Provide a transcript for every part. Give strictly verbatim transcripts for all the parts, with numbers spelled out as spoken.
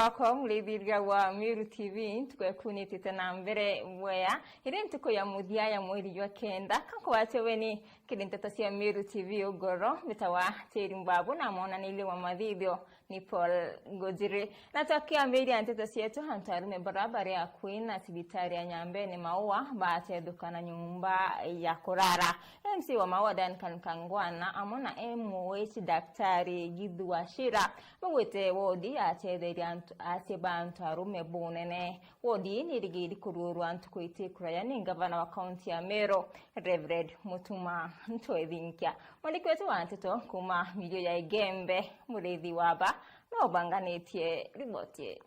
Akwa murithirwa wa Meru T V, ntuku ekunitite na mbere bwea, iri ntuku ya muthia ya mweri jwa kenda, kankugwatia weni kiri nteto cia Meru T V ugoro, mbitawa Teri Mbabu na mwonanirie wa mathithio ni Paul Ngujiri. Na twakiambiria nteto cietu, antu arume bara bari akui na cibitari ya Nyambene Maua batethuka na nyumba ya kurara. M C wa Maua Duncan Kangwana amwe na M O H Daktari Githu Wachira bagwite wodi atetheria antu, acie ba antu arume bunene. Wodi ii ni irigiri kuruurwa ntuku itikuraya ni ngavana wa kaunti ya Meru, Reverend Mutuma Ntwethinkia. Mwandiki wetu wa nteto kuuma mirio ya Igembe, Murithi Waba, no ubanganitie riboti ii.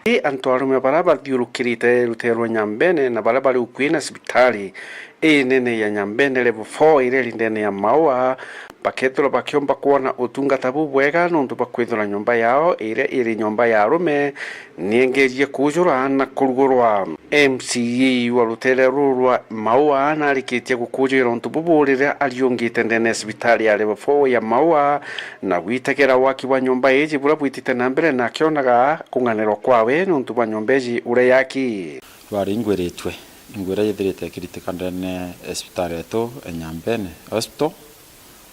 Ii antu arume bara bathiurukirite rutere rwa Nyambene na bara bari ukui na cibitari inene ya Nyambene Level four iria iri ndene ya Maua, bakethirwa bakiomba kwona utungata bubwega nontu bwa kwithirwa nyomba yao iria iri nyomba ya arume niengerie kuujura na kurugurwa. M C A wa rutere ruru rwa Maua narikitie gukujuira untu bubu riria ariungite ndene ya cibitari ya Level four ya Maua na gwitegera waki bwa nyomba iji buria bwitite na mbere, na akionaga kung'anirwa kwawe nontu bwa nyomba iji uria yaki. Rwari ingwiritue, ingwira yithirite ikiritika ndene ya cibitari yetu ya Nyambene Hospital,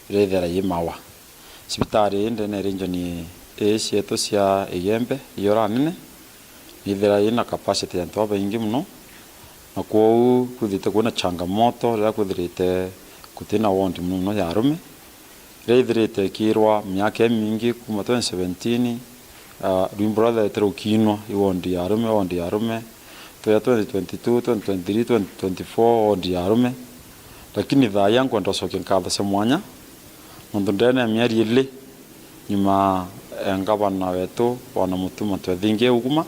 iria ithera yi Maua. Cibitari ii ndene ya region ii cietu cia Igembe, Iora nene, nithira ina capacity ya antu babaingi mono, na kwou kwithirite kwina changamoto riria kwithirite kutina ward mono mono ya arume, iria ithirite ikirwa miaka imingi kuuma twenty seventeen, ah, rwimbo ruria rwetire rukiinwa i ward ya arume, ward ya arume, twea twenty twenty-two, twenty twenty-three, twenty twenty-four, ward ya arume. Lakini thaa ii nkwenda ucokia nkatho cia mwanya, nontu ndene ya mieri ili, nyuma ya ngavana wetu, Bwana Mutuma Ntwethinkia Uguma,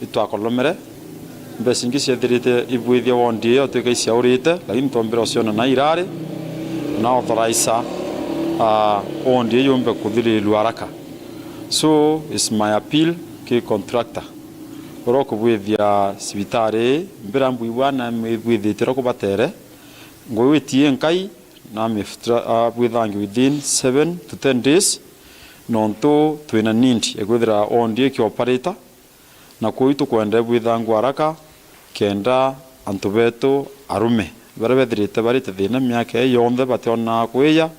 itwakolomere, mbeca ingi ciethirite ibwithia wondi iyo twika iciaurite, lakini twombire uciona na irari, na authorize, ah, wondi iyo yumbe kuthirirua haraka. So, it's my appeal ki contractor uria ukubwithia cibitari ii, mbira mbwibwa na mwibwithitie uria kubatere, ngwiwitie nkai, na miftra-, ah, bwithangi within seven to ten days, nontu twina need ya kwithira wondi ikioperate, na kwou itukwenda bwithangwe haraka, kenda antu betu arume baria bethirite barite thina miaka ii yonthe bationaa kwija,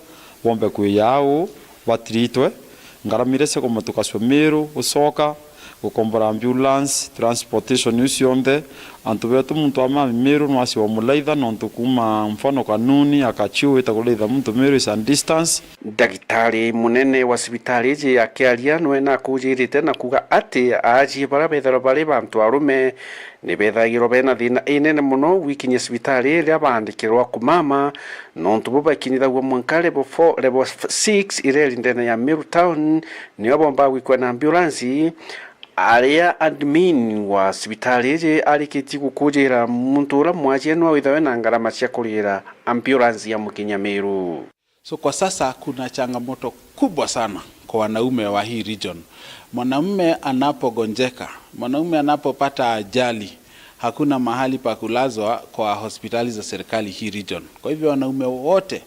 bombe kwija au, batiritwe. Ngarama iria cia kumatuka cia Meru gucoka, gukombora ambulance, transportation iu cionthe. Antu betu, muntu wa mami Meru nwaci wa mulaitha, nontu kuuma mfano Kanuni, Akachiu, wita kulaitha muntu Meru is a distance. Ndagitari munene wa cibitari iji akiaria nwe nakujirite na kuuga ati aajie bara bethirwa bari bantu arume ni bethagirwa bena thina inene mono gwikinyia cibitari riria baandikirwa kumama, nontu bo bakinyithagua mwanka level four, level six iria iri ndene ya Meru Town, nio bomba gwikua na ambulance. Aria admin wa cibitari iji arikitie gukujira muntu uria mwajie no withagwe na ngarama cia kurira ambulance ya mukinyia Meru. So kwa sasa kuna changamoto kubwa sana kwa wanaume wa hii region. Mwanamume anapogonjeka, mwanaume anapopata ajali, hakuna mahali pa kulazwa kwa hospitali za serikali hii region. Kwa hivyo wanaume wote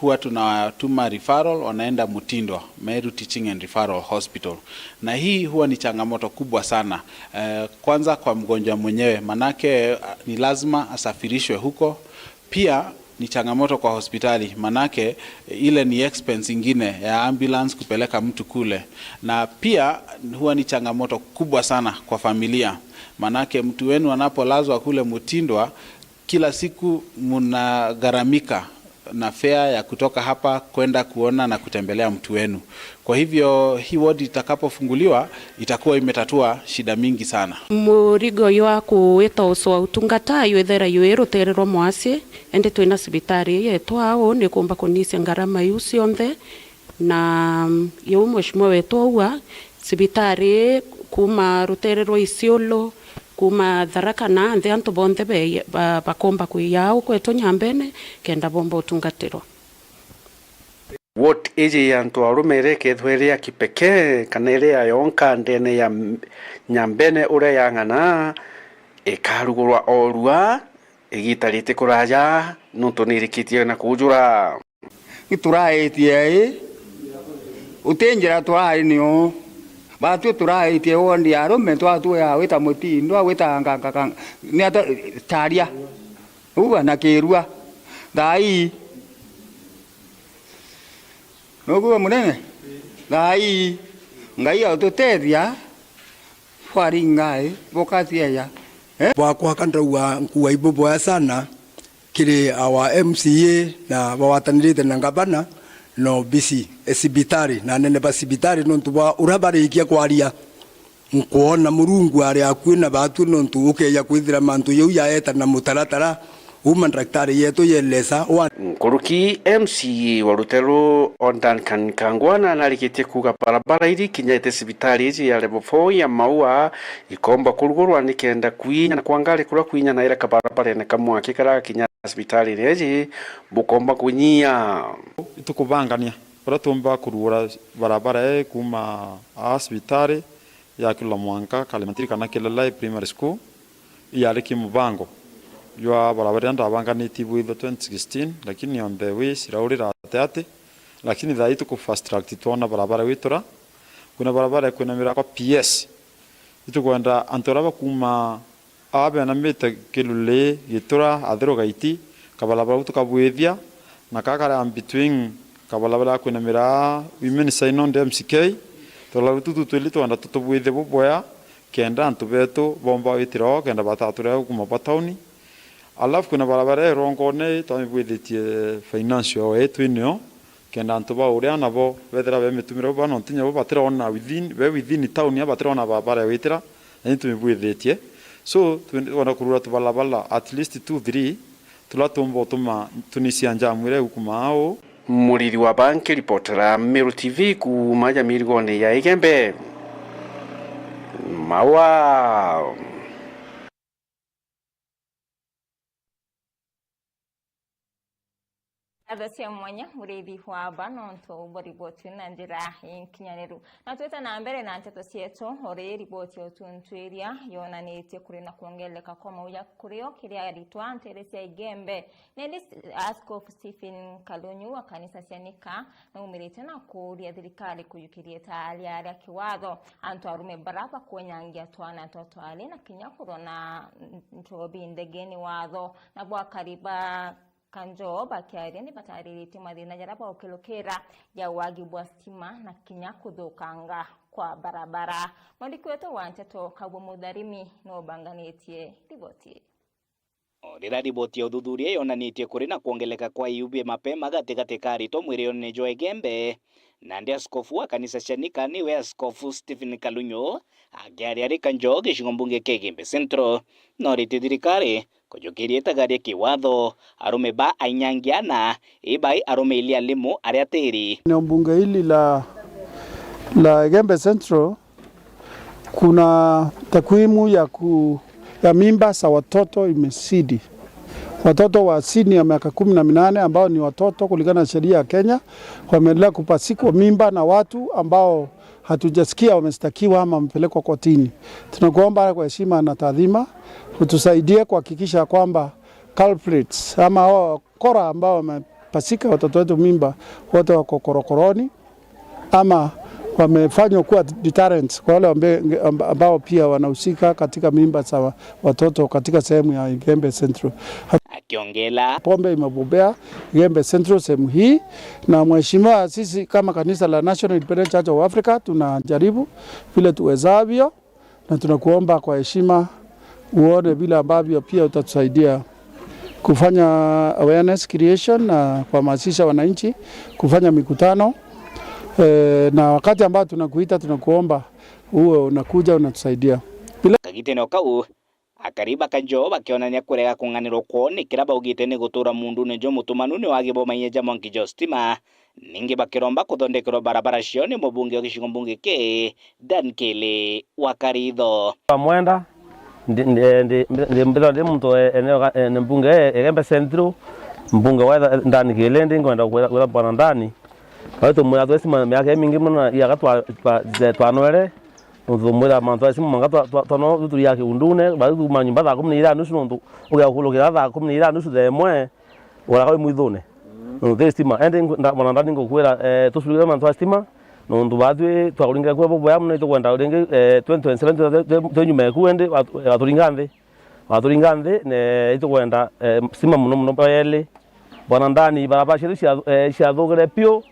huwa tunawatuma referral, wanaenda Mutindwa, Meru Teaching and Referral Hospital. Na hii huwa ni changamoto kubwa sana. Eh, kwanza kwa mgonjwa mwenyewe, manake, ah, ni lazima asafirishwe huko. Pia ni changamoto kwa hospitali, manake ile ni expense ingine ya ambulance kupeleka mtu kule. Na pia huwa ni changamoto kubwa sana kwa familia, manake mtu wenu anapolazwa kule Mutindwa, kila siku mnagharamika na fare ya kutoka hapa kwenda kuona na kutembelea mtu wenu. Kwa hivyo, hii ward itakapofunguliwa, itakuwa imetatua shida mingi sana. Murigo jwa kuwita ucwa utungata jwithera jwi rutere rwa mwasi, indi twina cibitari yetu au ni kumba kunisia ngarama iu cionthe, na, mm, jau mheshimiwa wetu auga, cibitari kuuma rutere rwa Isiolo, kuuma Tharaka na nthi, antu bonthe be-, ba-, bakomba kwija au kwetu Nyambene kenda bomba utungatirwa. Ward iji ya antu arume iria ikethwa iri ya kipekee kana iri ya yonka ndene ya M-, Nyambene uria yang'ana, ikarugurwa orua, igita riti kuraja, nontu ni irikitie na kuujura. Ni turaitie ii, uti njira turai ni uu. Batwi turaitie wondi ya arume, twatwi ya gwita Mutindwa, gwita nga-, nga-, nga-, ni ata, Charia. Uga na Kirua. Thaa ii. Nukuga munene? Thaa ii. Ngai aututethia. Bwaringa ii, bukatieja. Eh? Bwakwa ka ndauga nkuua ibuboya sana kiri our M C A na bagwatanirite na ngavana na obisi e cibitari na anene ba cibitari, nontu bwa uria barikia kwaria. Nkwona Murungu ari akui na batwi, nontu ukeja kwithira mantu jau jaeta na mutaratara, uu mandaktari yetu yelesa wa. Nkuruki M C A wa Ruteru, o Duncan Kangwana, narikitie kuuga barabara iri kinya iti cibitari iji ya level four ya Maua ikomba kurugurwa nikenda kwinya na kwa ngari kuria kwinya na ira kabarabarene kamwe aki karakinya cibitarine iji bukomba kunyia. Itukubangania uria tuumba kurugura barabara ii kuuma aa cibitari ya Kilula mwanka Kalimatiri kana Kilelai Primary School, iyari ki mubango jwa barabara iria ndabanganitie bwithwe twenty sixteen, lakini on the way ciraurira ati ati, lakini thaa ii tuku fast track twona barabara gwitura, kwina barabara ikwinamira kwa P S. Itukwenda antu aria bakuuma aa benamite Kiluli, Gitura, Athiru, Gaiti, kabarabara gau tukabwithia, na kaa kari in between kabarabara ya kwinamira Women Synod M C K, tubarabara tutu twili twenda tutubwithie buboya, kenda antu betu bomba gwitira o, kenda bataturega kuuma bwa tauni. Alafu kwina barabara irongone twamibwithitie finance yao yetu inio, kenda antu ba uria nabo bethira be mitumire bana ntinya bo batirona within, be within town ya batirona barabara ya gwitira, na ni tumibwithitie. So, twenda kurura tubalabala at least two, three, turia tumba utuma tunisia njamu iria igukuma au. Muriri wa Banki, ripotera Meru T V kuuma ja mirigone ya Igembe. Maua. Ngatho cia mwanya, murithi wa aba, nontu bwa riboti na njira inkinyaniru. Na twite na mbere na nteto cietu, uri riboti ya utuntwiria yonanitie kuri na kwongereka kwa mauja kurio kiria aritwa ntere cia Igembe. Nindi Askofu Stephen Kalunyu wa kanisa cia Nika naumirite na kuuria thirikari kujukiria itaaria ria kiwatho antu arume bara bakwenyangia twana twa twari na kinya kurwa na nchobi ndegeni watho. Na bwakari ba Kanjo bakiaria ni batariritie mathina jaria baukirukira ja wagi bwa stima na kinya kuthukanga kwa barabara. Mwandiki wetu wa nteto Kagwe Mutharimi nubanganitie riboti ii. O riria riboti ya uthuthuria yonanitie kuri na kwongeleka kwa iu bia mapema gatigati ka aritwa mwirione jwa Igembe, nandi askofu wa kanisa cia Nika niwe Askofu Stephen Kalunyu akiaria ari Kanjo gicigo mbunge kia Igembe Central, noritie thirikari kujukiria itagaria kiwatho arume ba ainyangia ana ibai arume ili alimu aria tiri. Eneo bunge hili la, la Igembe Central, kuna takwimu ya ku-, ya mimba za watoto imezidi. Watoto wa chini ya miaka kumi na minane ambao ni watoto kulingana na sheria ya Kenya wameendelea kupasikwa mimba na watu ambao hatujasikia wameshtakiwa ama wamepelekwa kotini. Tunakuomba kwa heshima na taadhima utusaidie kuhakikisha kwamba culprits ama hao wakora ambao wamepasika watoto wetu mimba wote wako korokoroni ama wamefanywa kuwa deterrent kwa wale ambe-, amba-, ambao pia wanahusika katika mimba za wa-, watoto katika sehemu ya Igembe Central. Akiongela, pombe imebobea Igembe Central sehemu hii, na mheshimiwa, sisi kama kanisa la National Independent Church of Africa tunajaribu vile tuwezavyo, na tunakuomba kwa heshima uone vile ambavyo pia utatusaidia kufanya awareness creation na kuhamasisha wananchi kufanya mikutano. Eh, na wakati ambao tunakuita, tunakuomba uwe unakuja unatusaidia. Bila Kagitene o kau, akari ba Kanjo bakionania kurega kung'anirwa kwoo ni kiria baugite ni gutura muundune jwa mutumanu ni wagi bwa mainya ja mwanki ja stima, ningi bakiromba kuthondekerwa barabara ciao ni mubunge wa gicigo mbunge kii, Dan Kili wa Karitho. Twamwenda, ndi, ndi, ndi, ndi, mbithwa ndi muntu e-, eneo ga-, e-, ni mbunge e-, Igembe Central, mbunge wa Dan Kili, ndi ngwenda kwira, kwira bwana Dan, bari tumwira twesi ma-, miaka imingi muno na iaga twa, twa, twanwere, Nontu tumwira mantu ja stima mwanka twa-, twa-, twana tuturiga kiundune, bari tuuma nyomba thaa kumi na ijiri na nusu, nontu ugeakulukira thaa kumi na ijiri na nusu, thaa imwe, uraka wi mwithune. Nontu ti stima. Endi nda-, mwana ndani ngukwira, eh, tucurikire mantu ja stima, nontu batwi twakuringire kuo bubuya mono, itukwenda ringi, eh, twenty twenty-seven twe, twe, twe nyuma eku, endi watu-, waturinga nthi. Waturinga nthi, ne itukwenda, eh, stima mono mono bayeli. Bwana ndani, barabara cietu cia, eh, ciathukire piu.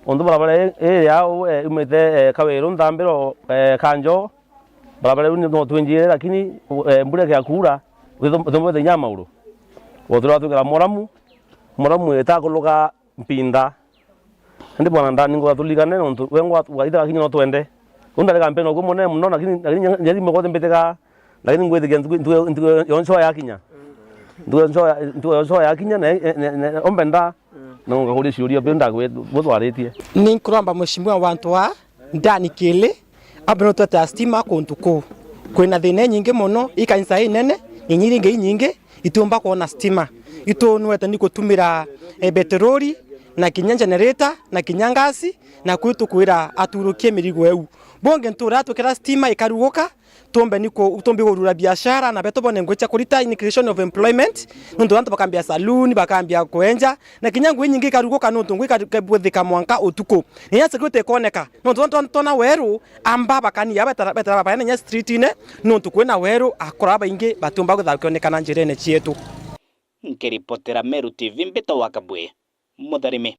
Untu barabara ii, ii yao, eh, yumite, eh, Kawiru Nthambiro, eh, Kanjo. Barabara iu no twinjire, lakini, eh, mbura ikia kuura, withombote inya mauru. Gutwira twikira moramu, moramu itakuluka mpinda. Indi bwana ndani, ngwa turirikane, nontu we ngwa, waitha gakinya no twende. Riu ndari kampeni oku munene mono, lakini, lakini nya-, nyathi mwe kote mbitikaga, lakini ngwitikia ntuku, ntuku, ntuku yonso yakinya. Ntuku yonso ya-, ntuku yonso yakinya, na, na, na, na, ombe nda, na ngakuria ciuria, biu ndagwi-, butwaritie. Ni nkuromba mheshimiwa wantu wa ndani kili, ambe no twete stima kuntu kuu. Kwina thina inyingi mono, i kanisa inene, inya iria ingi inyingi, itiumba kwona stima. Itunwete ni kutumira, eh, beteroli, na kinya generator, na kinya ngasi, na kwi tukwira aturukie mirigo eu. Bungi ntura tukira stima ikaruguka, tumbe ni ku-, tumbi kurura biashara, na betu bone ngugi cia kurita, in creation of employment, nontu antu bakambia saloon, bakambia kwenja, na kinya ngugi inyingi ikaruguka nontu ngugi ika-, ikabwithika mwanka utuku. Na inya security ikoneka, nontu twa-, twa-, twona weru, amba bakania betara, betara babaene inya street-ine, nontu kwina weru, akora baingi batiumba kwithirwa bakionekana njirene cietu. Nkiripotera Meru T V, mbita wa Kabwe, Mutharimi.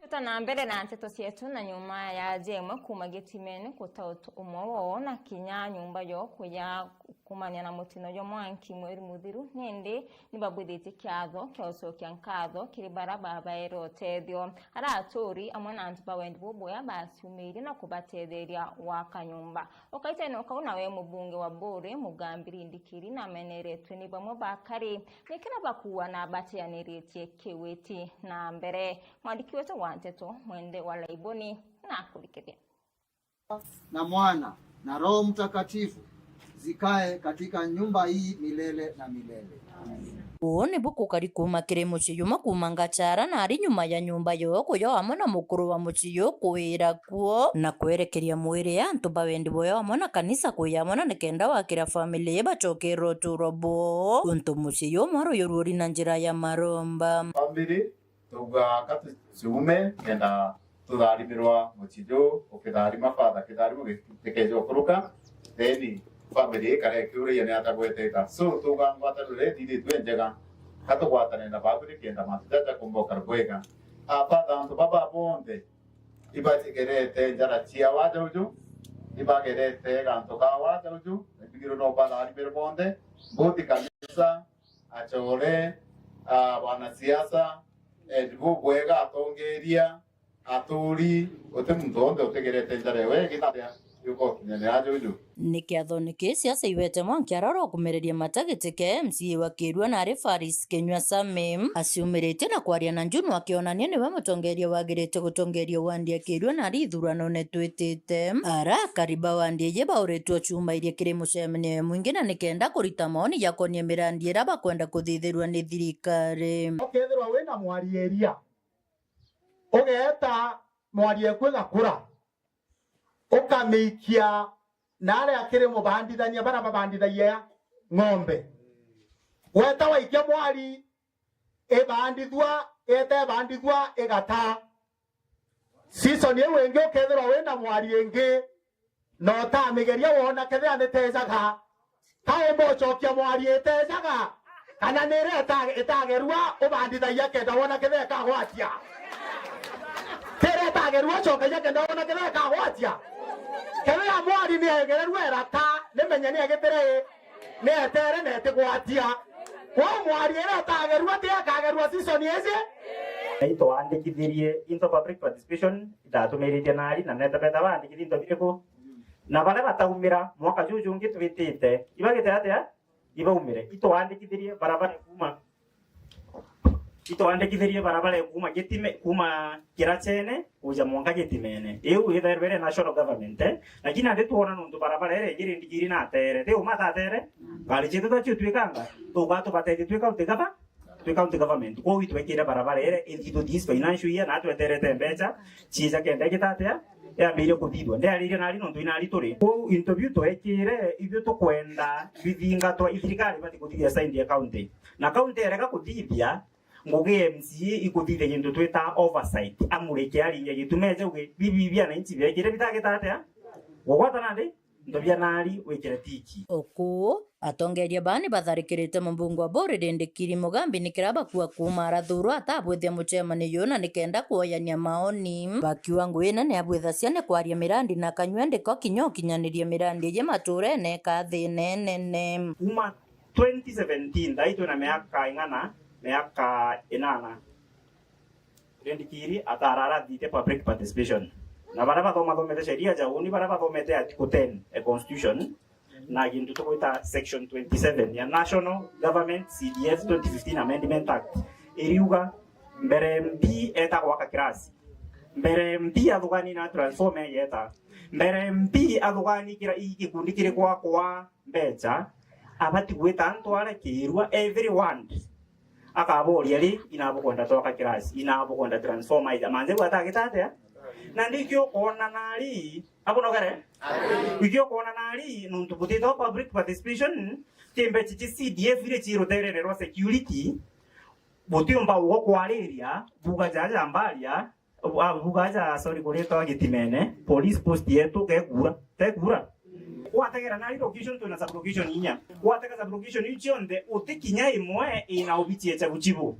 Tuta na mbere na nteto cietu, na nyuma ya jemwe kuuma gitimene kuta ut-, umwe woo na kinya nyumba yo kuya kumania na mutino jwa mwanki mweri muthiru, nindi nibabwithitie kiatho kia ucokia nkatho kiri bara babaere utethio. Ara aturi amwe na antu ba wendi bubwega baciumiirie na kubatetheria gwaka nyumba. Ukaitene ukau nawe mubunge wa Buuri, Mugambi Rindikiri, nameneretwe ni bamwe bakari nikira bakuuga na bateaniritie kiwiti na mbere. Mwandiki wetu wa nteto, Mwende wa Laiboni, nakurikithia. Na Mwana na Roho Mtakatifu zikae katika nyumba hii milele na milele. Amina. Uu nibu kukari kuuma kiri mucii jumwe kuuma Ngachara, na ari nyuma ya nyumba yo kuyo amwe na mukuru wa mucii yu kuira kuo na kwerekeria mwiri antu ba wendi bweo amwe na kanisa kuya amwe na nikenda wakira family bacokerwe uturo bwoo, untu mucii yu mwaru yururi na njira ya maromba. Family, tuga ka tuciume, kenda tutharimirwa mucii juu, ukitharima father, kitharimo gitikeje ukuruka, then family ikare ikiuria ni ata gweteta. So, tuga ngwataniro iria ithithitue njega, ka tugwatane na babu nikenda mantu jaja kumba ukara bwega. Ah, father, antu baba bonthe ibagerete njara cia waja uju, ibagerete gantu ka waja uju, mbigirwe no batharimire bonthe, mbuti kanisa, achore, ah, wanasiasa, endi bubwega, atongeria, aturi, uti muntu wonthe utigerete njara ewe igitaria yukokinyania aja uju. Ni kiathoni kii siasa iwete mwanki arara ukumereria mata giti kia M C A wa Kirua na ari Faris Kinyua Sami. Aciumiritie na kwaria na Njunu akionania niwe mutongeria wagirite gutongeria wandi ya Kirua na ari ithuranone twitite. Ara akari ba wandi iji bauritwe ciumairie kiri mucemanio ya mwingi na nikenda kurita maoni jakonie mirandi ira bakwenda kuthithirua ni thirikari. Ukethirwa wina mwari eria, ugeeta mwari eku igakura, ukamiikia naria kiri mubandithania, baria babandithagia ng'ombe. Weta waikia mwari, ibandithua, yeta ibandithua, igataa. Season iu ingi ukethirwa wina mwari ingi, na utamigeria wona kethira nitejaga. Ka umba ucokia mwari itejaga, kana ni iria ita-, itagerua ubandithagia kenda wona kethira ikagwatia? Kethira itagerua ucokagia kenda wona kethira ikagwatia? Kethira mwari ni egererua irata, ni menye ni egitire i, ni etere na itigwatia. Kwou mwari iria itagerua ti ikagerua season iji? Itwandikithirie into public participation, itatumiritie nari na neta beta baandikithia into biriku? Na baria bataumira mwaka juju jungi twitite, ibagite atia? Ibaumire. Itwandikithirie barabara kuuma, itwandikithirie barabara kuuma Gitime, kuuma Kirachene kuja mwanka Gitimene. Iu ithairwe iri national government, eh? Lakini nandi twona nontu barabara iri ngiri ndigiri na atere. Ti uma atatere? Ngari cietu tacio twikanga, tuga tubateithie twi county gava-, twi county government. Kwou itwekire barabara iri, ithu this financial year, na tweterete mbeca, ciija kenda igitatia, Yambirie kuthithua. Ndiaririe nari nontu inari turi. Kwou into biu twekire, ithui tukwenda bithingatwa, i thirikari ibati kuthithia side ya county. Na county erega kuthithia, ngugi ya M C A ikuthithia gintu twita oversight. Amurike aringe gituma eje uge, bibi bia ananchi biekire bitagita atia? Gugwata nandi? Into bia nari wikire tiki. Oku, atongeria baa ni batharikirite mubunge wa Buri Rindikiri Mugambi nikira bakua kuuma arathurwa atabwithia mucemani yu na nikenda kuoyania maoni. Bakiuga ngugi nene abwithacia ni kwaria mirandi na kanyua ndiko kinya ukinyanirie mirandi iji maturene ikathina inene. Kuuma twenty seventeen, thai twina miaka ing'ana? Miaka inana. Rindikiri atara arathithia public participation. Na baria bathomathomete sheria ja uni, baria bathomete article ten e constitution, na gintu tugwita section twenty-seven ya National Government C D F twenty fifteen Amendment Act, iriuga mbere M P eta gwaka kirasi, mbere M P athugani na transformer yeta, mbere M P athugani kira i gikundi kiri gwakwa mbecha, abati gwita antu aria kiirua every ward. Akaboria ri, inabukwenda twaka kirasi, inabukwenda transformer ija. Manze bwata agita atia? Na ndikio kwona nari, abunogere? Ikio kwona nari, nuntu butitwa public participation, ti mbecha ci C D F iria ci ruterere rwa security, butiumba ugo kwariria, buga jaja mbaria, Ah, buga aja, sorry, kuritwa Gitimene, police post yetu, gekura, tekura. Gwategera nari location, twina sub location inya. Gwatega sub location iu cionthe, uti kinya imwe ina obici ya Chaguchibu.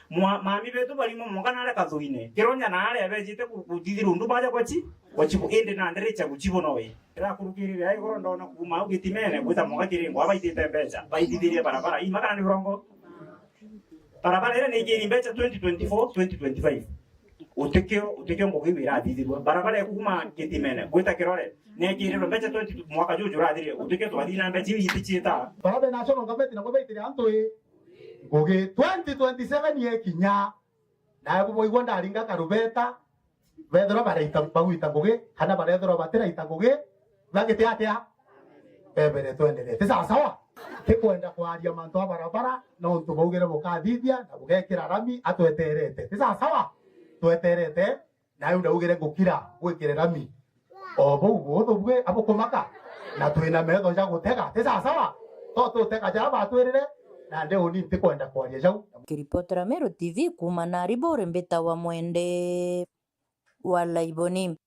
Mwa-, mami betu barimo mwanka nare Kathuine. Kironya nare abejite ku-, kuthithirwa undu baja kwa chi-, kwa Chibu, indi na ndere Chaguchibu noe. Ndirakurukirire ai goro ndona kuuma au Gitimene, gwita mwanka Kiringo, abaitite mbecha, baithithirie barabara. Ii makana ni burongo? Barabara iria ni ikiri mbecha twenty twenty-four, twenty twenty-five. Utikio, utikio ngugi iu irathithirua. Barabara ya kuuma Gitimene gwita Kirore, ni ikirirwe mbecha twenty, mwaka juju urathirire. Utikio twathii na mbecha iu iticiita. Barabara ya National Government nabo baitire antu i ngugi. Twenty twenty-seven yekinya, nae bwaigua ndaringa karubeta, bethirwa baraita, bagwita ngugi, kana barethirwa batiraita ngugi, bagite atia? Bebere twenderete. Ti sawasawa? Ti kwenda kwaria mantu a barabara, nontu baugire bukathithia na bugekira rami, atweterete. Ti sawasawa? Tweterete, nawe ndaugire ngukira gwikire rami. O buu buthu bwi abukumaka, na twina metho ja gutega. Ti sawasawa? To tutega ja batwirire, nandi uni ntikwenda kwaria jau. Kiripotera Meru T V kuuma Nariburi, mbitawa Mwende wa Laiboni.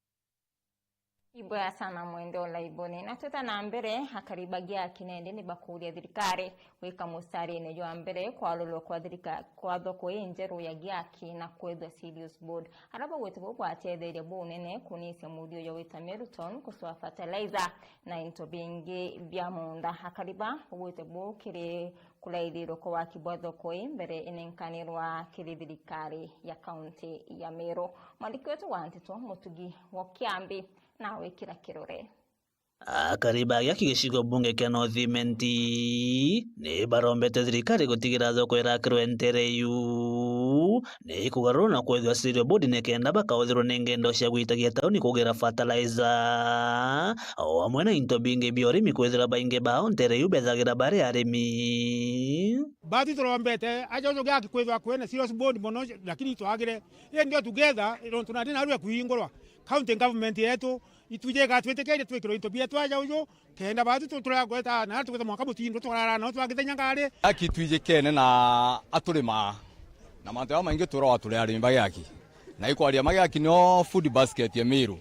Iboya sana Mwende wa Laiboni. Na twita na mbere, akari ba Giaki nende ni bakuria thirikari gwika mustarine jwa mbere kwarurwa kwa thirika-, kwa thoko injeru ya Giaki na kwethwa serious board. Aria baugite buu bwatetheria bunene kunisia muthio jwa gwita Meru Town kucwa fertilizer na into bingi bia munda. Akari ba baugite buu kiri kuraithirwa kwa waki bwa thoko ii mbere inenkanirwa kiri thirikari ya kaunti ya Meru. Mwandiki wetu wa nteto Mutugi wa Kiambi nawe kira kirore. Akari ba Giaki gicigo bunge kia North Imenti ni barombete thirikari gutigira thoko irakirwe ntere iu ni ikugarurwa na kwethirwa serious board nikenda bakauthirwa ni ngendo cia gwitagia tauni kugira fertilizer, o amwe na into bingi bia urimi kwithira baingi bao ntere iu bethagira bari arimi. Batu turombete aja uju Giaki kwithwa kwina serious board mono, lakini itwagire. Indi o together, nontu nandi narua kuingurwa, county government yetu, itwije igatwitikiria twikirwe into bietu aja uju, kenda batu tu-, turagweta na tugeta mwanka mutindo twarara nao twagithenya ngari. Giaki twijikene na aturimaa, na mantu jamaingi turagwa turi arimi ba Giaki. Na ikwaria ma Giaki nio food basket ya Meru.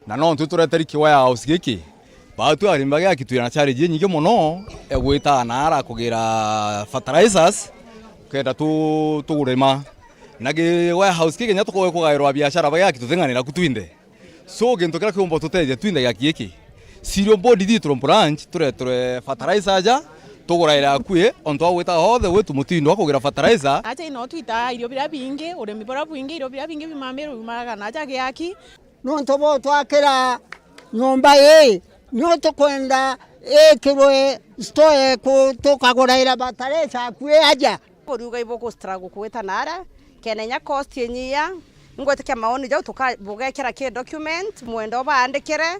Na nontu tureteri ki warehouse giki, batu arimi ba Giaki twina challenge inyingi mono ya gwita naara kugira fertilizers, kenda tu-, tugurima. Na gi warehouse giki kinya tukoe kugairwa biashara ba Giaki tuthing'anira ku twinthe. So, gintu kiria kiumba tutethia twinthe Giaki giki, serious board ithithirwe branch, tureterwe fertilizer aja, tuguraire akui, ontu wa gwita all the way to Mutindo wa kugira fertilizer. Aja ino twita irio biria bingi, urimi buria bwingi, irio biria bingi biumagara naja Giaki. Nontu butwakira nyomba ii, nio tukwenda ikirwe store eku tukaguraira fertilizer akui aja. Buriuga ibuku struggle kuita naria, kena inya cost inyia, ingwitikia maoni jau tuka-, bugekira ki document, mwenda ubaandikire,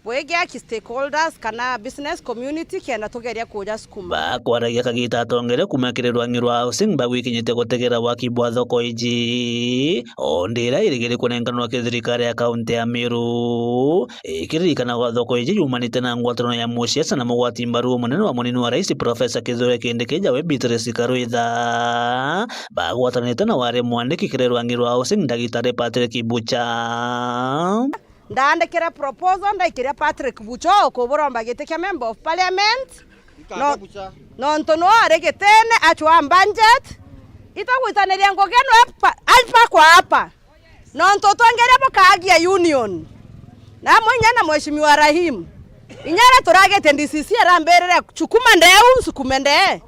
bwegea ki stakeholders kana business community kenda tugeria kuja sukuma. Bakwaragia kagita atongere kuma kiri rwangi rwa housing bagwikinyite gutegera waki bwa thoko iji, o ndira irigiri kunenkanwa ki thirikari ya kaunti ya Meru. Ikiririkana gwa thoko iji yumanite na ngwataniro ya musiasa na mugwati mbaru munene wa munini wa rais Professor Kithure Kindiki jawe Beatrice Karwitha. Bagwatanite na wari mwandiki kiri rwangi rwa housing Ndagitari Patrick Bucha. Ndaandikira proposal, ndaikiria Patrick Bucha ukuburomba giti kia member of parliament. No, nontu nwe ari gitine acwa budget. Itugwitaniria ngugi nwe pa-, hapa kwa hapa. Nontu utwongeria bukaagia union. Na mwinya na Mheshimiwa Rahim. Inya aria turagite D C C arambirire, "Chukuma ndee uu, nsukume ndee."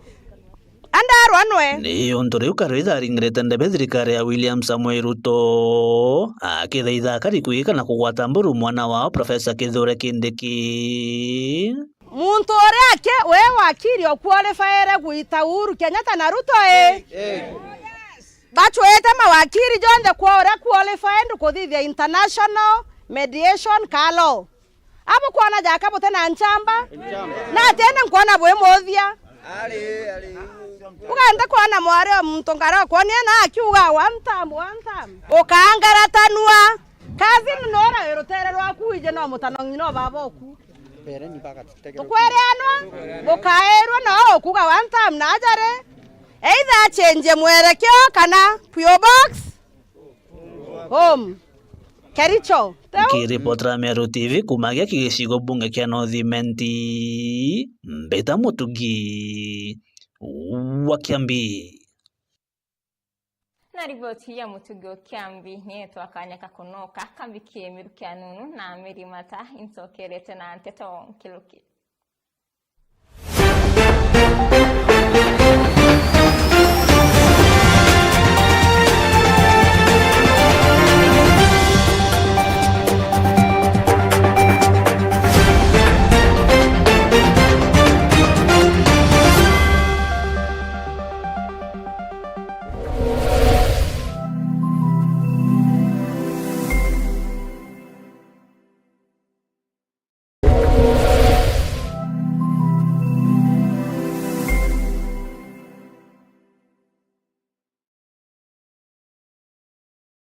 Andarwa nwe. Ni untu riu Karwitha aringirite ndebe thirikari ya William Samoei Ruto, akithaitha akari kwigika na kugwata mburu mwana wao Professor Kithure Kindiki. Muntu uria aki, we wakiri o qualified gwita Uhuru Kenyatta na Ruto, ii? Bachwite mawakiri jonthe kwa uria qualified kuthithia international mediation ka law. Abu kwona jaka bute na nchamba? Na ati ene nkwona bwi muthia. Ugenda kwona mwari o muntu ngara okwonie na akiuga, "One time, one time." Ukaangaratanua. Cousin nora rutere rwaku ije no mutano ng'ina o baba oku. Tukwereanwa, bukairwa no ukuga one time na ajari. Either achenjie mwerekeo kana P O box home. Kericho. Nkiripotera Meru T V kuuma gia kigicigo bunge kia North Imenti, Mbita Mutugi wa Kiambi. Na riboti ya Mutugi wa Kiambi, ni twakanya kakunoka kambikie miru kia nunu na mirimata incokerete na nteto nkiruki.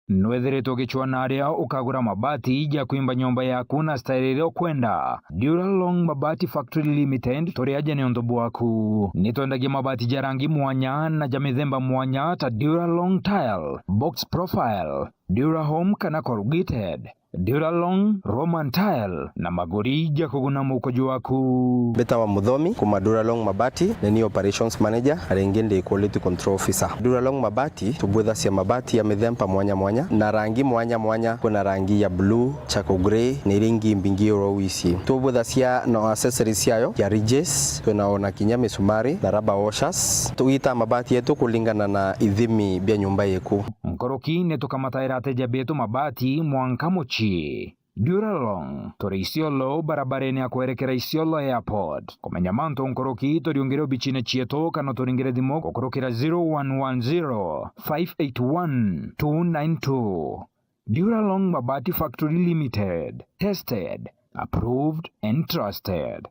Nwethiritwe ugicwaa na aria ukagura mabati ja kwimba nyomba yaku na style iria ukwenda? Duralong Mabati Factory Limited turi aja niuntu bwaku. Ni twendagia mabati ja rangi mwanya na ja mithemba mwanya ta Duralong Tile, Box Profile, Durahome kana Corrugated, Duralong, Roman Tile na maguri ja kuguna muko jwaku. Mbitawa Muthomi kuma Duralong Mabati, ni ni operations manager, na ringi ndi quality control officer. Duralong Mabati tubwithacia mabati ya mithemba mwanya mwanya na rangi mwanya mwanya. Kwina rangi ya blue, charcoal grey, na iria ingi mbingi oro wisi. Tubwithacia na accessories ciayo ya ridges, twina ona kinya misumari na rubber washers. Tugitaa mabati yetu kulingana na ithimi bia nyumba yeku. Nkuruki ni tukamataira ateja betu mabati mwanka mucii. Duralong, turi Isiolo, barabarene ya kwerekera Isiolo Airport. Kumenya mantu nkuruki, turiungire obicine cietu kana turingire thimu gukurukira zero one one zero, five eight one, two nine two. Duralong Mabati Factory Limited. Tested, approved and trusted.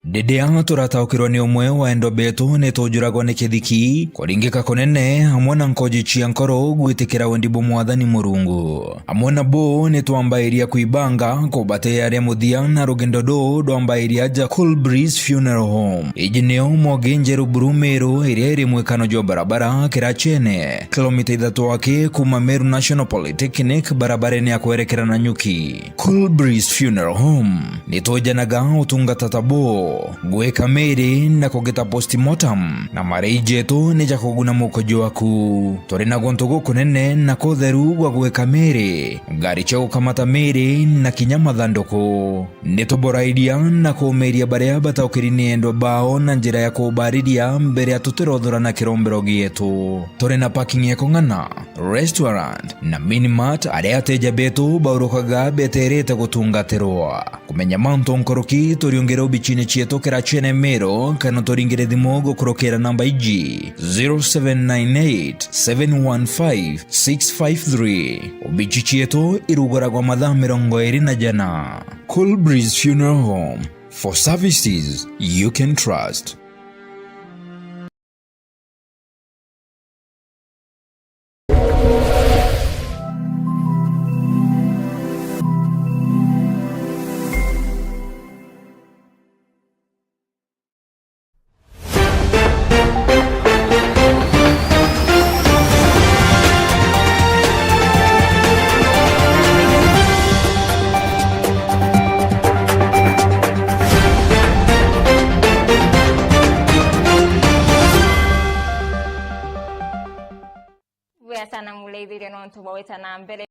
Ndidia turataukirwa ni umwe wa endwa betu, ni tujuragwa ni kithiki, kuringika kunene, amwe na nkoji cia nkoro gwitikira wendi bwa Mwathani Murungu. Amwe na bo ni twambairia kwibanga kubatia aria muthia na rugendo ruu rwambairia aja Cool Breeze Funeral Home. Iji nio Mwogi Njeru Buru Meru, iria iri mwikano jwa barabara Kirachene, kilomita ithatu aki kuma Meru National Polytechnic, barabarene ya kwerekera Nanyuki. Cool Breeze Funeral Home, ni twejanaga utungata ta buu. Gwika miri na kugita postmortem, na marei jetu ni ja kuguna muko jwaku. Turi na guntu gukunene na kutheru gwa gwika miri, ngari cia gukamata miri na kinya mathanduku. Ni tuborairia na kuumiria baria bataukiri ni endwa bao na njira ya kubariria mbere ya tutirothora na kirombero gietu. Turi na parking ya kung'ana, restaurant na mini mart aria ateja betu baurukaga beterete gutungatirwa. Kumenya mantu nkuruki, turiungire obicine cietu Tukira Chene Meru, kana turingire thimu gukurukira namba iji, zero seven nine eight, seven one five, six five three. Obichi cietu iruguragwa mathaa mirongo iri na jana. Cool Breeze Funeral Home, for services you can trust. Bwega sana mureithiria nontu bwa gwita na mbere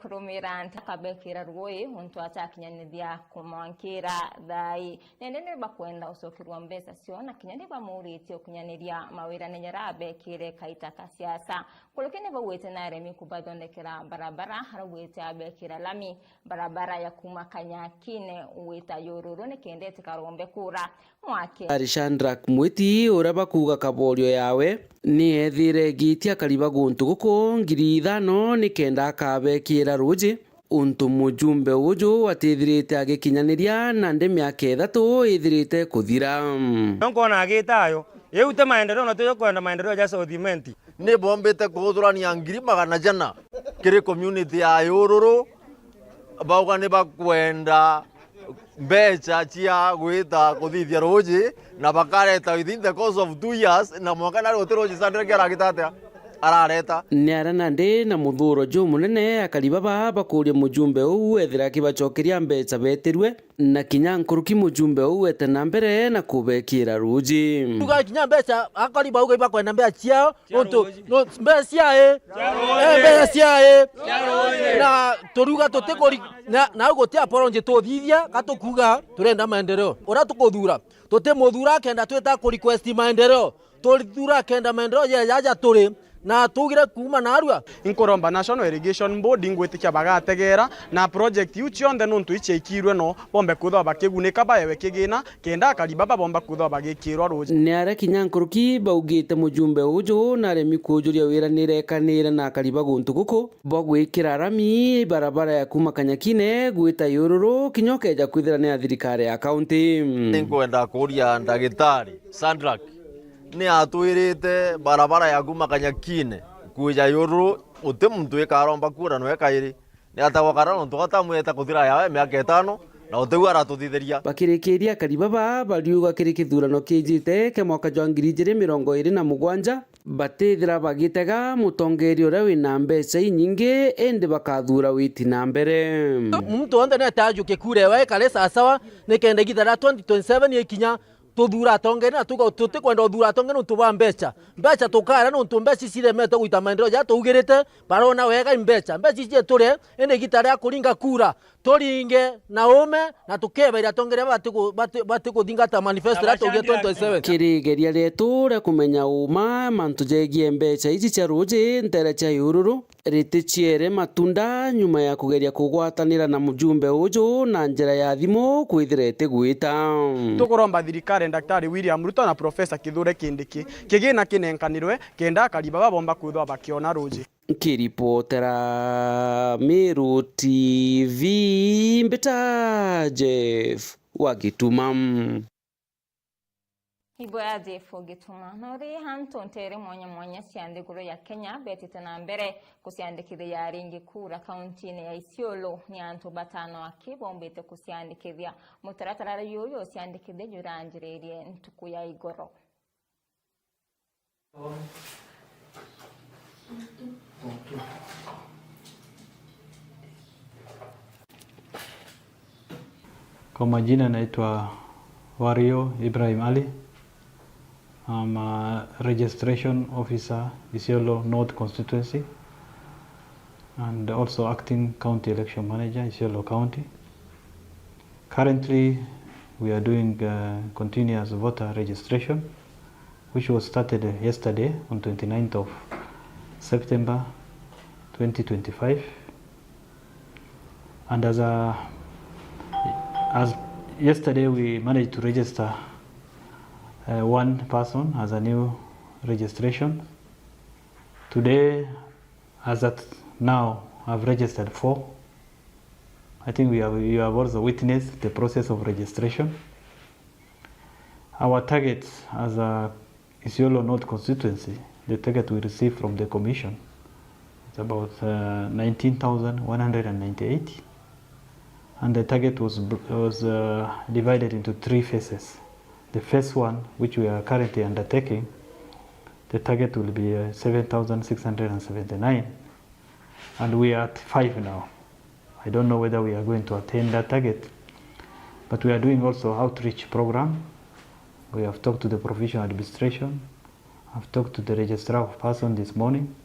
kurumira nti akabekira ruuji untu atakinyanithia kumwankira thai. Nende ni bakwenda ucokerwa mbeca cio, na kinya ni bamuritie ukinyaniria mawirane jaria abekire kaita ka siasa. Nkuruki ni baugite ni aremi kubathondekera barabara, araugite abekira lami barabara ya kuma Kanyakine gwita Yururu nikenda itikarombe kura mwake. Ari Shadrack Mwiti, uria bakuuga kaborio yawe, ni ethire egiitia akari ba guntu guku ngiri ithano nikenda akabekira ruuji, untu mujumbe uju atithirite agikinyaniria nandi miaka ithatu ithirite kuthira. No nkwona agita ayo, iu ti maendeleo, na tukwenda maendeleo ja South Imenti. Ni bombite kuthurania ngiri magana jana kiri community ya Yururu, bauga ni bakwenda mbeca cia gwita kuthithia ruuji, na bakareta within the course of two years, na mwanka nari guti ruuji Shadrack aragita atia? Arareta. Ni aria nandi na muthuro jumunene, akari baba bakuria mujumbe uu ethira akibacokeria mbeca betirue, na kinya nkuruki mujumbe uu ete na mbere na kubekira ruuji. Tuga kinya mbeca, akari bauga ibakwenda mbeca ciao, nontu, no, mbeca cia i? Eh, mbeca cia i? Na turiuga tutikuri-, na, nau guti apology tuthithia, ka tukuuga turenda maendeleo. Uria tukuthura, tutimuthura akenda twita ku request maendeleo. Turithura akenda maendeleo jejaja turi, na tugire kuuma narua. Inkuromba National Irrigation Board ingwitikia bagategera na project iu cionthe nontu iciikirwe no bombe kwithirwa bakigunika baewe kigina, kenda akari baba bomba kwithirwa bagikirwa ruuji. Ni aria kinya nkuruki baugite mujumbe uju naremi kuujuria wira nirekanire na akari ba guntu guku bwa gwikira rami barabara ya kuma Kanyakine gwita Yururu kinya ukeja kwithira ni ya thirikari ya kaunti. Ninkwenda kuuria ndagitari Shadrack, ni atwirite barabara ya kuma Kanyakine kwija Yururu, uti muntu ikaromba kura nwe kairi. Ni atagwa kara nontu gatamweta kuthira yawe miaka itano, na utiu aratuthithiria. Bakirikiria akari baba bariuga kiri kithurano kijite kia mwaka jwa ngiri ijiri mirongo iri na mugwanja, batithira bagitega mutongeria uria wina mbeca inyingi, indi bakathura witi na mbere. Muntu wonthe ni atajukie kura ewe ikare sawasawa, nikenda igita ria twenty twenty-seven ikinya, tuthura atongeria na tuga-, tutikwenda uthura atongeria nontu bwa mbeca. Mbeca tukara nontu mbeca ici ciremete gwita maendeleo jaria tuugirite, barona wega i mbeca. Mbeca ici cieture, indi igita ria kuringa kura, turinge na uume, na tukebaira atongeria batiku-, bati-, batikuthingata manifesto iria tuugire twenty twenty-seven. Kiri igeria rietu ria kumenya uuma mantu jegie mbeca ici cia ruuji ntere cia Yururu, riticiere matunda nyuma ya kugeria kugwatanira na mujumbe uju na njira ya thimu kwithira itigwita. Tukuromba thirikari, Daktari William Ruto na Professor Kithure Kindiki, kigina kinenkanirwe kenda akari baba bomba kwithwa bakiona ruuji. Nkiripotera Meru T V, mbita Jeff wa Gituma. Ibwega Jeff Gituma. Na uri antu ntere mwanya mwanya cia nthiguru ya Kenya betite na mbere kuciandikithia ringi kura kauntine ya Isiolo. Ni antu batano aki bombite kuciandikithia. Mutaratara juju juciandikithia juranjiririe ntuku ya igoro. Kwa majina naitwa Wario Ibrahim Ali. I'm a registration officer, Isiolo North Constituency, and also acting county election manager, Isiolo County. Currently, we are doing, uh, continuous voter registration, which was started yesterday on twenty-ninth of September twenty twenty-five. And as a As yesterday we managed to register uh, one person as a new registration. Today, as at now, I've registered four. I think we have, you have also witnessed the process of registration. Our target as a Isiolo North constituency, the target we received from the commission is about uh, nineteen thousand one hundred ninety-eight, and the target was, was uh, divided into three phases. The first one, which we are currently undertaking, the target will be uh, seven thousand six hundred seventy-nine, and we are at five now. I don't know whether we are going to attain that target, but we are doing also outreach program. We have talked to the provincial administration. I've talked to the registrar of person this morning,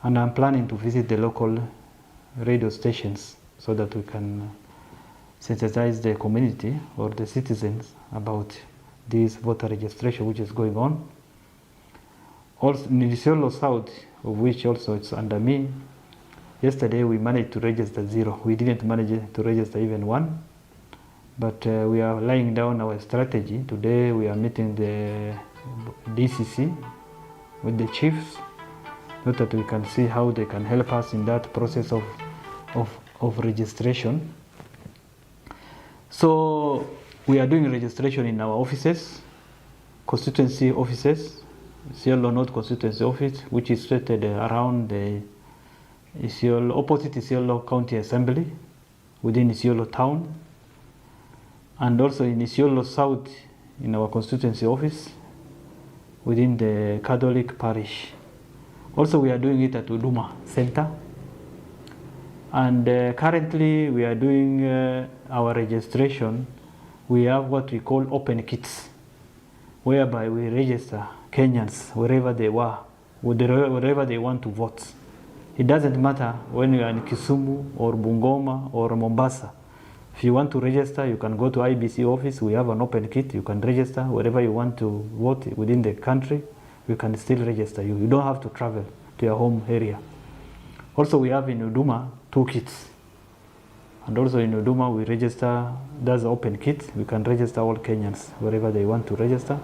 and I'm planning to visit the local radio stations so that we can sensitize the community or the citizens about this voter registration which is going on. Also, in Isiolo South, of which also it's under me, yesterday we managed to register zero. We didn't manage to register even one. But uh, we are laying down our strategy. Today we are meeting the D C C with the chiefs so that we can see how they can help us in that process of, of, of registration. So we are doing registration in our offices, constituency offices, Isiolo North constituency office, which is situated around the Isiolo, opposite Isiolo County Assembly, within Isiolo town, and also in Isiolo South in our constituency office within the Catholic parish. Also, we are doing it at Huduma Center, and uh, currently we are doing uh, our registration. We have what we call open kits, whereby we register Kenyans wherever they were, wherever they want to vote. It doesn't matter when you are in Kisumu or Bungoma or Mombasa. If you want to register, you can go to I B C office. We have an open kit. You can register wherever you want to vote within the country. We can still register you. You don't have to travel to your home area. Also, we have in Huduma two kits. And also in Huduma, we register, that's open kit. We can register all Kenyans wherever they want to register.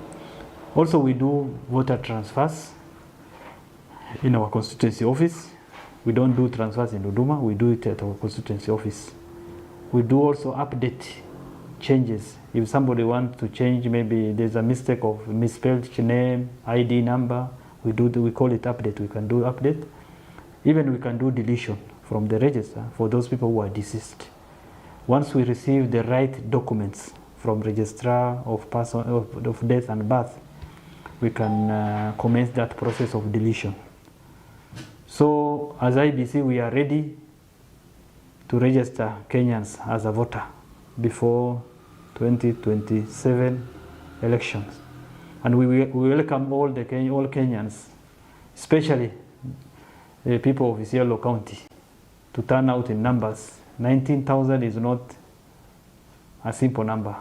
Also, we do voter transfers in our constituency office. We don't do transfers in Huduma, we do it at our constituency office. We do also update changes. If somebody wants to change, maybe there's a mistake of misspelled name, I D number, we do the, we call it update. We can do update. Even we can do deletion from the register for those people who are deceased. Once we receive the right documents from registrar of person of, of death and birth, we can uh, commence that process of deletion. So as I B C, we are ready to register Kenyans as a voter before twenty twenty-seven elections, and we, we welcome all the Ken- all Kenyans, especially the people of Isiolo County, to turn out in numbers. Nineteen thousand is not a simple number.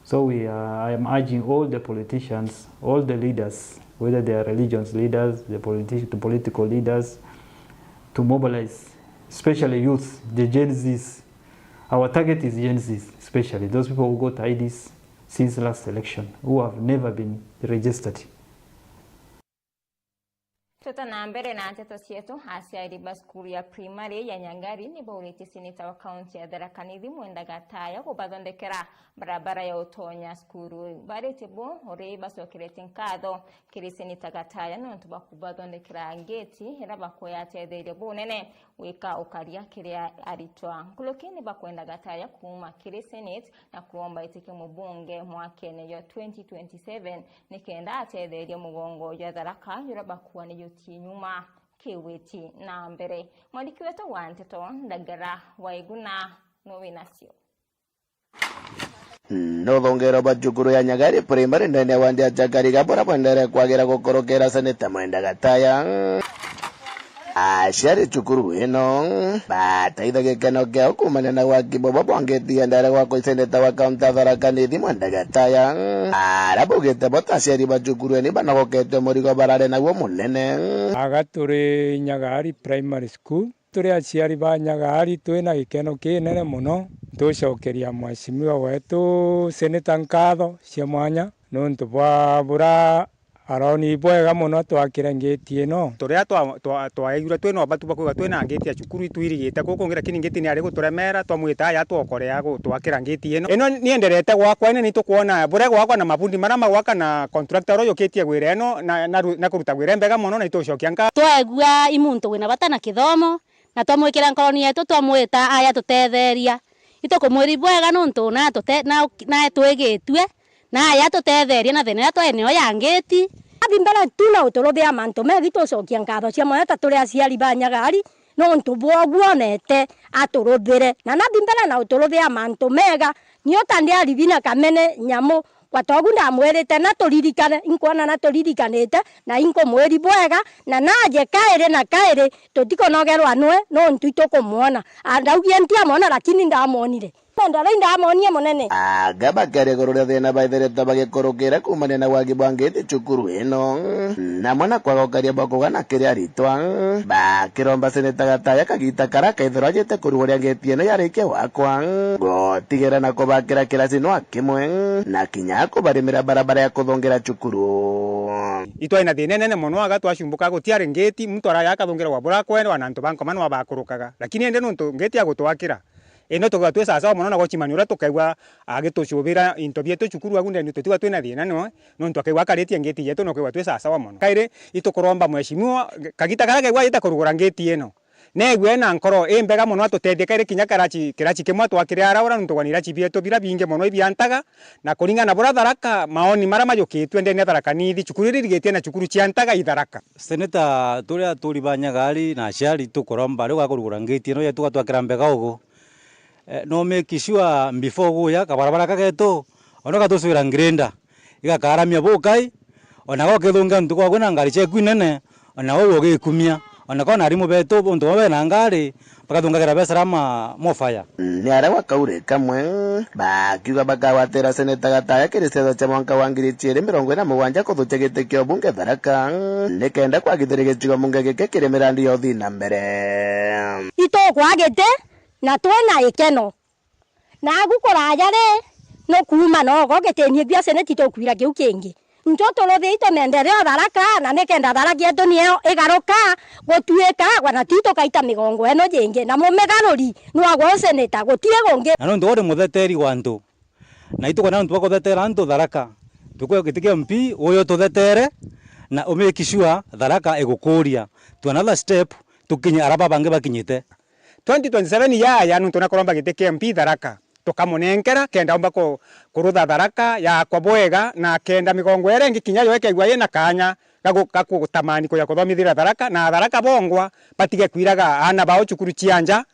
So we are, I am urging all the politicians, all the leaders, whether they are religions leaders, the, politi- the political leaders, to mobilize, especially youth, the Gen Zs. Our target is Gen Zs, especially those people who got I Ds since last election, who have never been registered. Twita na mbere na nteto cietu, aciari ba cukuru ya primary ya Nyangari ni bauritie seneta wa kaunti ya Tharaka Nithi Mwenda Gataya kubathondekera barabara ya utonya cukuru iu. Baritie bu uri bacokeretie nkatho kiri seneta Gataya niuntu bwa kubathondekera ngeti iria bakuya atetheria bunene gwika ukaria kiri aritwa. Nkuruki ni bakwenda Gataya kuuma kiri senate na kuromba itike mubunge mwakene jwa twenty twenty-seven nikenda atetherie mugongo jwa Tharaka juria bakuanijutie nyuma kiwiti na mbere. Mwandiki wetu wa nteto Ndagara Waiguna nuwi nacio. Nuthongero bwa cukuru ya Nyagari Primary ndene wa ndia Chakariga buria bwendere kwagira gukorokera seneta Mwenda Gataya. Aciari cukuru ino bataitha gikeno kiao kuumania na waki bwabo bwa ngeti yendere gwakwa i seneta wa kaunti ya Tharaka Nithi Mwenda Gataya, aria baugite bo ta aciari ba cukuru ino banogoketwe murigo barari naguo munene. Aga turi Nyagari Primary School. Turi aciari ba Nyagari, twina gikeno kinene mono, Tucokeria mheshimiwa wetu Senator nkatho cia mwanya nontu bwa bura aroni bwega mono twakira ngeti ino. Turia twa-, twa-, twaigua twina ubatu bwa kwigua twina ngeti ya cukuru itwirigite kuu kungi, lakini ngeti ni ari guturemera, twamwita aya twokorea gutwakira ngeti ino. Ino nienderete gwakwa, ino nitukwona buria gwakwa na mabundi maria magwaka na contractor uria ujukitie gwira ino na, na ru-, na kuruta gwira imbega mono, na itucokia nkatho. Twaigua i muntu wina bata na kithomo, na twamwikira nkoroni yetu, twamwita aja tutetheria. Itukumwiri bwega nontu na tute-, na, na twigitue, na aja tutetheria na thina iria twai nayo ya ngeti. Athi mbere tu na uturuthia mantu megi, tucokia nkatho cia moyo ta turi aciari ba Nyagari, nontu bwa uguo onete aturuthire. Na nathi mbere na uturuthia mantu mega, ni uta ndi aribi na kamene nyamu, kwa togu ndamwirite na turirikane, inkwona na turirikanite, na inkumwiri bwega, na naje kairi na kairi, tutikunogerwa nwe, nontu itukumwona. A, ndaugie ntiamwona, lakini ndamwonire. Mendere indamwonie munene. Anga bakari iguru ria thina baithiritwe bagikurukira kuumania na wagi bwa ngiti cukuru ino, namwe na kwaga ukaria bwa kugana kiri aritwa, bakiromba seneta Gataya kagita kara kethirwa ajite kuruguria ngiti ino yarikia gwakwa, gutigira na kubakira kirasi nwa kimwe, na kinya kubarimira barabara ya kuthungira cukuru. Itwari na thina inene mono aga twacumbuka, gutiari ngiti, muntu araja akathungira wa bura kwendwa na antu ba nkoma nwa bakurukaga. Lakini indi nontu ngiti ya gutwakira, ino tukaigua twi sasawa mono, na gocimani uria tukaigua agitucubira into bietu cukuru agu ndeni, tutigwa twina thina nwe, nontu akaigua akaritie ngeti yetu, na ukaigua twi sasawa mono. Kairi, itukuromba mheshimiwa, kagita karia kaigua ajite kurugura ngeti ino, neegue ena nkoro imbega mono atutethie kairi kinya karachi, kirachi kimwe atwakire ara ura, nontu gwa na irachi bietu bira bingi mono ibiantaga, na kuringana na buria Tharaka, maoni maria majukitue ndeni ya Tharaka Nithi, cukuru iria irigitie na cukuru ciantaga i Tharaka. Seneta, turi aturi ba Nyagari na aciari, tukuromba riu gakurugura ngeti ino yetu gatwakira mbega ugu. Eh, no make sure before guya kabarabara kagetu, ona gatucwira grenda, igakaramia bukai, ona gokithungia ntuku agu na ngari ciaku inene, ona gwe ugikumia, ona kona arimu betu untu bamwe bena ngari, bakathungagira be salama mofaya. Ni aria gwa kauri kamwe, bakiuga bakagwatira seneta Gataya kiri siasa cia mwanka wa ngiri ciiri mirongo iri na mugwanja kuthukia giti kia ubunge Tharaka, nikenda kwagithiria gicigo mbunge giki kiri mirandi ya uthii na mbere. Itukwa giti, na twina ikeno. Naagu kuraja ri, nukuuma nogo gitini bia seneti tukwira kiu kingi. Ntu turuthii tumendereo Tharaka, na nikenda Tharaka yetu niyo igaruka gutuika, gwa na ti tukaita migongo eno jingi, na mumigaruri nwagwa u seneta, gutiri gungi. Na nontu uri mutheteri wa antu, na itukwenda antu bakuthetera antu Tharaka, tukwe giti kia M P uyu tuthetere, na u make sure Tharaka igukuria to another step, tukinye ara babangi bakinyite. Twenty twenty-seven yaya nontu nakuromba giti kia M P Tharaka, tukamunenkera kenda umba ku-, kurutha Tharaka yakwa bwega, na kenda migongo iria ingi kinya yo ikaigua yina kanya ga gu-, ga gutamani kuja kuthomithira Tharaka, na Tharaka bongwa batige kwiraga aana bao cukuru cia nja,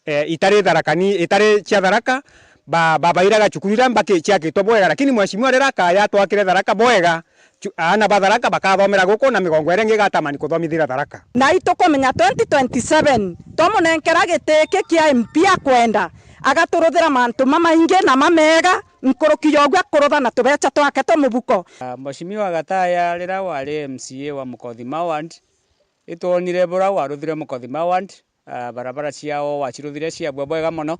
eh, itari Tharaka ni, itari cia Tharaka, ba-, babairaga cukuru iria mbaki ciakitwe bwega, lakini mheshimiwa riria akaya atwakire Tharaka bwega, Cu-, aana ba Tharaka bakathomera guku na migongo iria ingi igatamani kuthomithira Tharaka. Na itukumenya twenty twenty-seven, twamunenkera giti iki kia M P akwenda, agaturuthira mantu mamaingi na mamega, nkuruki ya uguo akurutha na tubecha twake twa mubuko. Ah, Mheshimiwa Gataya, riria wari M C A wa Mukothima Ward, itwonire buria waruthire Mukothima Ward, ah, barabara ciao waciruthire ciabua bwega mono,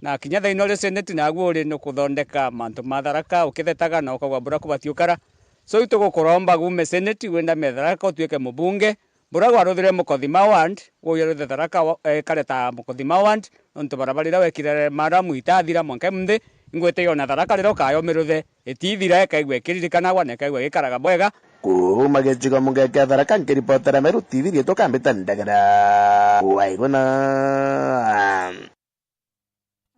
na kinya thaino ri seneti nagu uri nukuthondeka mantu ma Tharaka, ukithetaga na ukagwa buria kubati ukara. So, itugukuromba gume seneti, wenda me Tharaka, utuike mubunge, buria gwaruthire Mukothima Ward, ujaruthe Tharaka wa-, eh, ikare ta Mukothima Ward, nontu barabara iria wekire maramu itathira mwanka imunthi, ingwite yona Tharaka riria ukaya umiruthe, itithira, ikaigua ikiririkanagwa na ikaigua igikaraga bwega. Kuuma gicigo mbunge kia Tharaka, nkiripotera Meru T V, riitwa Kambita Ndagara Waiguna.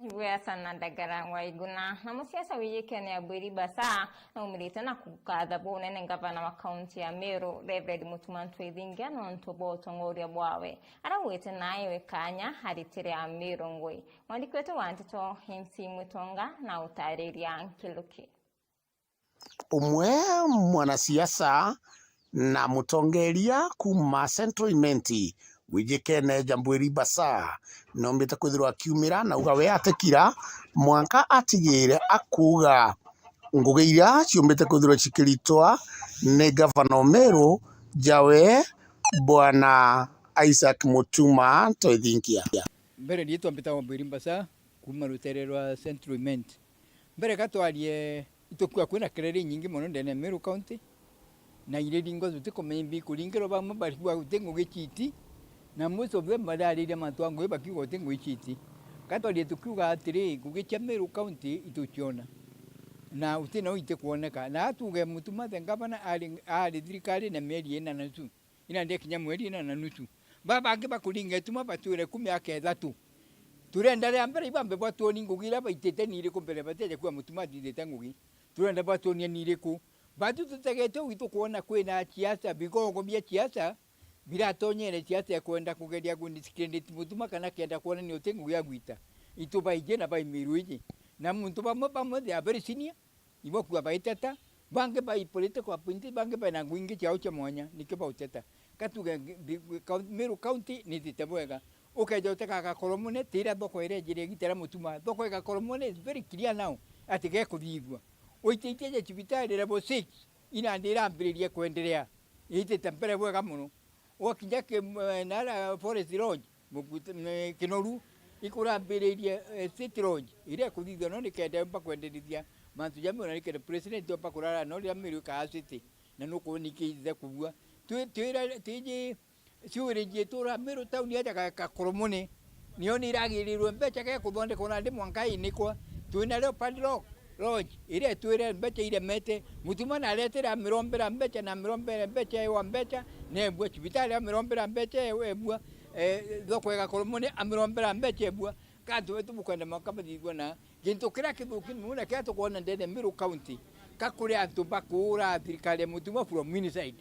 Igwea sana Ndagara Waiguna. Na musiasa wijikene Abwiri Basa naumirite na kukatha bunene ngavana wa kaunti ya Meru, Reverend Mutuma Ntwithingia, nontu bwa utongoria bwawe. Araugite nae we kanya aritire Ameru ngui. Mwandiki wetu wa nteto, M C Mwitonga, na utariria nkiruki. Umwe mwanasiasa na mutongeria kuuma Central Imenti, wijikene Jambwiri Basa, noombite kwithirwa akiumira na uga we atikira mwanka atigire akuuga ngugi iria ciumbite kwithirwa cikiritwa ni gavana Omeru jawe, Bwana Isaac Mutuma Ntwithingia. Mbere, riitwa mbitagwa Mbwiri Mbasa, kuma rutere rwa Central Imenti. Mbere ka twarie, itukiuga kwina kelele inyingi mono ndene ya Meru County, na iriringwa tutikumenya imbi kuringirwa bamwe barigua guti ngugi citi, na most of them barariria mantu a ngugi bakiuga guti ngugi citi. Ka twarie tukiuga atiri, ngugi cia Meru County ituciona, na uti nau itikwoneka. Na atuge Mutuma the governor ari, ari thirikarine mieri ina na nusu. Ina ndekinya mweri ina na nusu. Baba bangi bakuringa ituma batwire ku miaka ithatu. Turenda ria mbere ibambe bwatuoni ngugi iria baitite ni iriku mbere bateja kuuga Mutuma athithite ngugi. Turenda bwatuonia ni iriku. Batu tutegete ugi tukwona kwina siasa, bigongo bia siasa biratonyere siasa ya kwenda kugeria ku discredit Mutuma kana kenda kwonania uti ngugi ya gwita. Itu baiji na baimirwe iji. Na muntu bamwe bamwe they are very senior, ibo kua baiteta, bangi bai political appointee, bangi baina ngugi ingi ciao cia mwanya, nikio bauteta. Ka tuge ngi-, bi-, bi-, kau-, Meru County nithite bwega. Ukeja uteka Gakoromone, tira thoko iria ijire igitera Mutuma. Thoko ya Gakoromone is very clear now ati gekuthithua. Uititie ja cibitari level six, ina ndi irambiririe kwenderea. Itite mbere bwega mono. Ugakinya ki-, eh, nara Forest Lodge, Mukuta-, me-, Kinoru, ikurambiririe, eh, State Lodge, iria ikuthithua no nikenda yomba kwenderithia mantu jamwe na nikenda president yomba kurara no riria Meru ikaa city, na nukwona ikiitite kubua. Twi-, twira, twiji ciuri jietu ura Meru town yaja ga-, Gakoromone, nio ni iragirirwe mbeca ge kuthondeka ona ndi mwanka inikwa. Twina Leopard Lo-, Lodge, iria itwire mbeca iremete. Mutuma na aretire amirombera mbeca, na amirombere mbeca ewa mbeca, nebua cibitari amirombera mbeca e-, ebua, eh, thoko ya Gakoromone amirombera mbeca ebua. Ka antu betu bukwenda mwanka bathithua na gintu kiria kithuki muno na kiria tukwona ndene Meru County, ka kuri antu bakuura thirikari ya Mutuma from inside.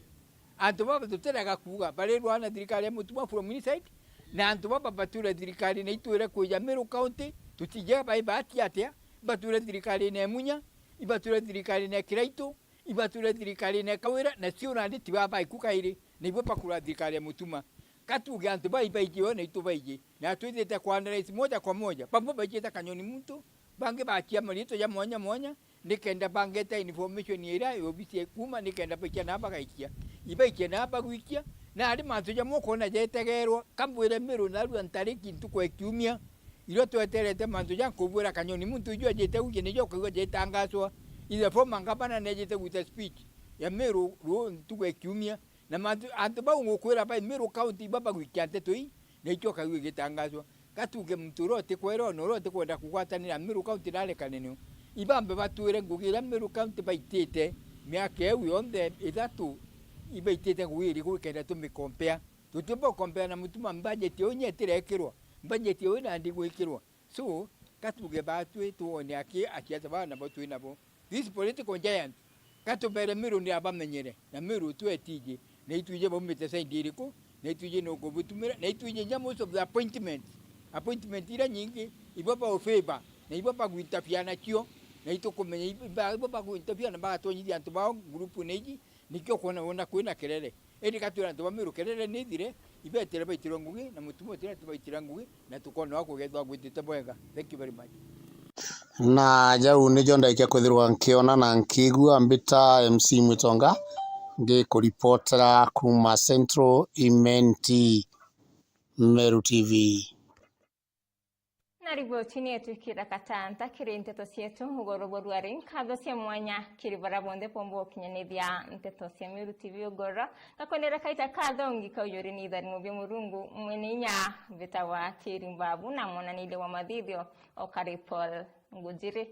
Antu baba tutirega kuuga, barirwa na thirikari ya Mutuma from inside, na antu baba bature thirikari na itwire kwija Meru County, tutije bai bahati atia, bature thirikari na Munya, ibature thirikari na Kiraitu, ibature thirikari na Kawira, na cio nandi ti baba iku kairi, na ibo bakura thirikari ya Mutuma. Ka tuuge antu bai baiji o na itu baiji, na twithite kuanalyze moja kwa moja, bamwe baijite kanyoni muntu, bangi bakia mariitwa ja mwanya mwanya, nikenda bangeta information iria obisi ekuuma, nikenda baikia na bagaikia. Ibaikia na bagwikia, na ari mantu jamwe ukoona jetegeerwa, ka mbwire Meru narua ntariki ntuku ya kiumia, irio tweterete mantu ja nkubwira kanyoni muntu iju ajite gwikia nijo ukaigua jetangazwa. Either former governor nejite gwita speech ya Meru ruo ntuku ya kiumia, na mantu, antu bau ngukwira bai Meru County iba bagwikia nteto ii, na icio ukaigua igitangazwa. Ka tuuge muntu uria utikwera na uria utikwenda kugwatanira Meru County na arekane nio. Ibambe batwire ngugi iria Meru County baitite miaka iu yonthe ithatu, ibaitite ngugi iriku ikenda tumikompea. Tutiumba gukompea na Mutuma, budget iu inya itirekirwa, budget iu ina ndi gwikirwa. So, ka tuuge batwi tuone aki asiasa baa nabo twi nabo. These political giants, ka tubere Meru ni abamenyere, na Meru twetiji, na itwije baumite side iriku, na itwije ni ukubutumira, na itwije inya most of the appointments, appointment iria nyingi, ibo ba favor, na ibo bagwinterfere nacio, na itukumenya ibo, ibo bagwinterfere na bagatonyithia antu bao group na iji, nikio kwona wona kwina kelele. Indi gatwira antu ba Meru kelele ni ithire, ibetere baitirwa ngugi, na Mutuma utire antu baitira ngugi, na tukona wa kugethwa gwitite bwega. Thank you very much. Na jau nijo ndaikia kwithirwa nkiona na nkiigua. Mbita M C Mwitonga, ngikuripotera kuma Central Imenti, Meru T V. Na riboti ni etwikira katanta kiri nteto cietu ugoro bwa ruari. Nkatho cia mwanya kiri bara bonthe bomba gukinyanithia nteto cia Meru T V ugoro. Ngakwendera kaita kathongi kaujuri ni itharimo bia Murungu mwene inya, mbitawa Kiri Mbabu na mwananiria wa mathithio Okari Paul Ngujiri.